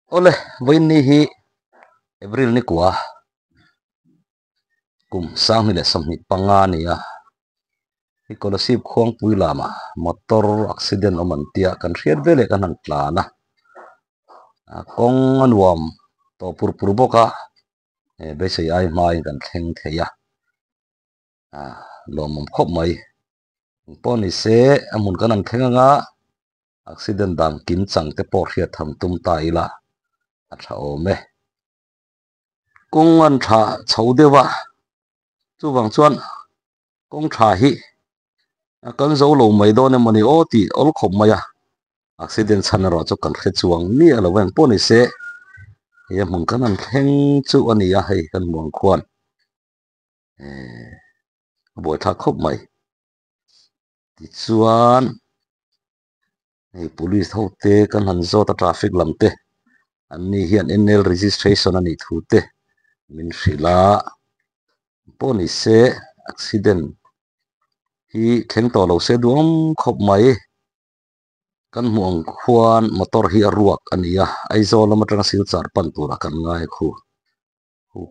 Awle, vawiinni hi April ni kua kum 2025 a ni a, hi Kolasib khuangpui lamah motor accident awm an tia kan hriat ve leh kan han tlan a, a kawng a nuam tawh pur pur bawk a, beisei ai hmain kan thleng thei a, lawmawm khawp mai. Engpawh ni se a hmun kan han thleng anga accident dan kim chang te pawh hriat tham tum ta ila a tha awm e. Kawng an tha chho deuh a, chuvang chuan kawng tha hi a kan zo lo mai dawn emaw ni aw tih awl khawp mai a, accident chhan erawh chu kan hre chuang miah lo engpawh ni se he hmun kan han thleng chu a ni a hei kan hmuh ang khuan eh a buaithlak khawp mai. Tichuan hei police ho te kan han zawt a traffic lam te an ni hian N_L registration a nih thu te min hrilh a pawh ni se accident hi thleng tawh lo se duam khawp mai kan hmuh ang khuan motor hi a ruak a ni a Aizawl lam atanga Silchar pan turah kan ngai khu.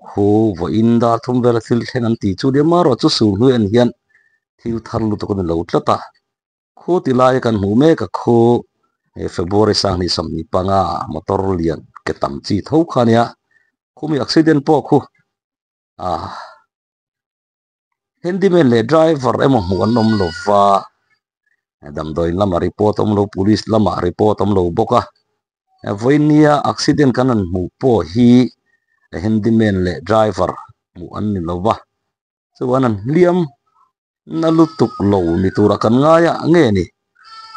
Khu vawiin dar thum vela thil thleng an tih chu nia marawh chu sul hnu en hian thil thar lutuk a ni lo tlat a khu ti lai kan hmuh mek a khu he February 2025 motor lian ke tam chi tho kha nia khumi accident pawh khu ah handyman leh driver emaw hmuh an awm lo va damdawiin lamah report a awm lo police lamah report a awm lo bawk a vawinia accident kan han hmuh pawh hi handyman leh driver hmuh an ni lo va chuan an hliam na lutuk lo ni tura kan ngai a nge ni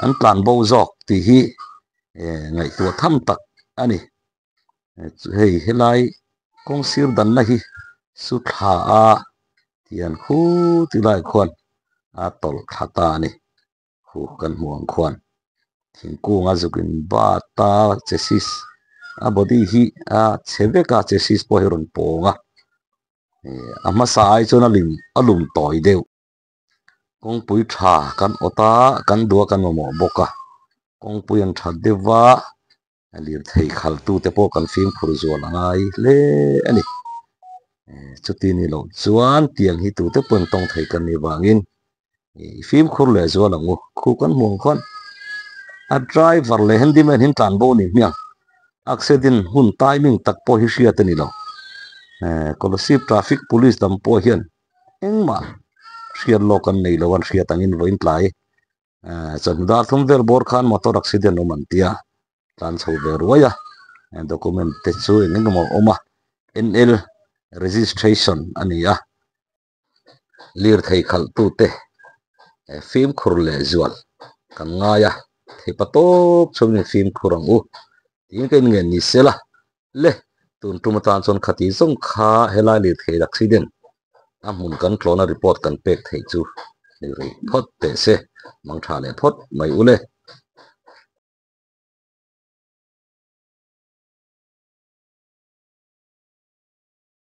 an tlan bo zawk tih hi ngaihtuah tham tak a ni. Hei helai kawng sir danna hi su thla a tian khu ti lai khuan a tawlh thla ta a ni khu kan hmuh ang khuan thingkung a zuk in bat a chassis a body hi a chhe vek a chassis pawh hi a rawn pawng a ih a hmasa ai chuan a lim a lum tawi deuh. Kawngpui tha kan awt a kan duh a kan mamawh bawk a kawngpui an tha deuh va lirthei khaltu te pawh kan fimkhur zual a ngai hle a ni chuti ni loh chuan tiang hi tute pawhin tawng thei kan nih vangin ih fimkhur leh zual ang u khu kan hmuh ang khuan a driver leh handyman hi an tlan bo a ni hmiang accident hun timing tak pawh hi hriat a ni lo Kolasib traffic police lam pawh hian. Engmah hriat lawk an nei lo an hriat angin vawiin tlai chawhnu dar thum vel bawr khan motor accident awm an tia tlan chho ve ruai a document te chu eng eng emaw a awm a N_L registration a ni a lirthei khalh tute fimkhur leh zual kan ngai a theipa tawp chhungin fimkhur ang u tiin ka inngen ni sela Le, tun tum atan chuan khati zawng kha helai lirthei accident a hmun kan tlawna report kan pek theih chu ni rih phawt teh se, mang tha leh phawt mai u le.